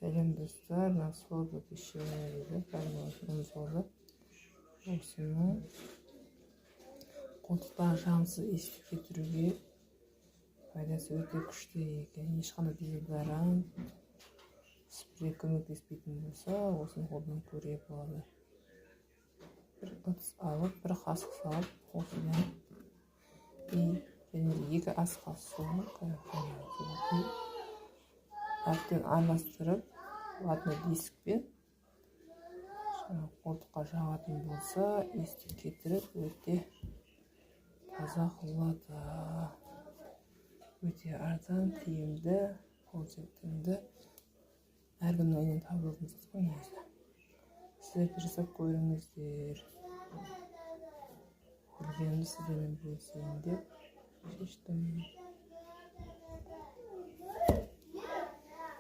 Сәлем, достар! Мына сода пищевая дейді, кәдімгі сода. Осыны қолтықтағы жағымсыз иісті кетіруге пайдасы өте күшті екен. Ешқандай дезодорант, спрей көмектеспейтін болса, осыны қолданып көруге болады. Бір ыдыс алып, бір қасық салып осыдан и және де 2 ас қасық су әбден араластырып, ватный дискпен жаңағы қолтыққа жағатын болса, иісті кетіріп, өте таза қылады. Өте арзан, тиімді, қолжетімді, әркімнің үйінен табылатын зат қой негізі. Сіздер де жасап көріңіздер. Білгенімді сіздермен бөлісейін деп шештім.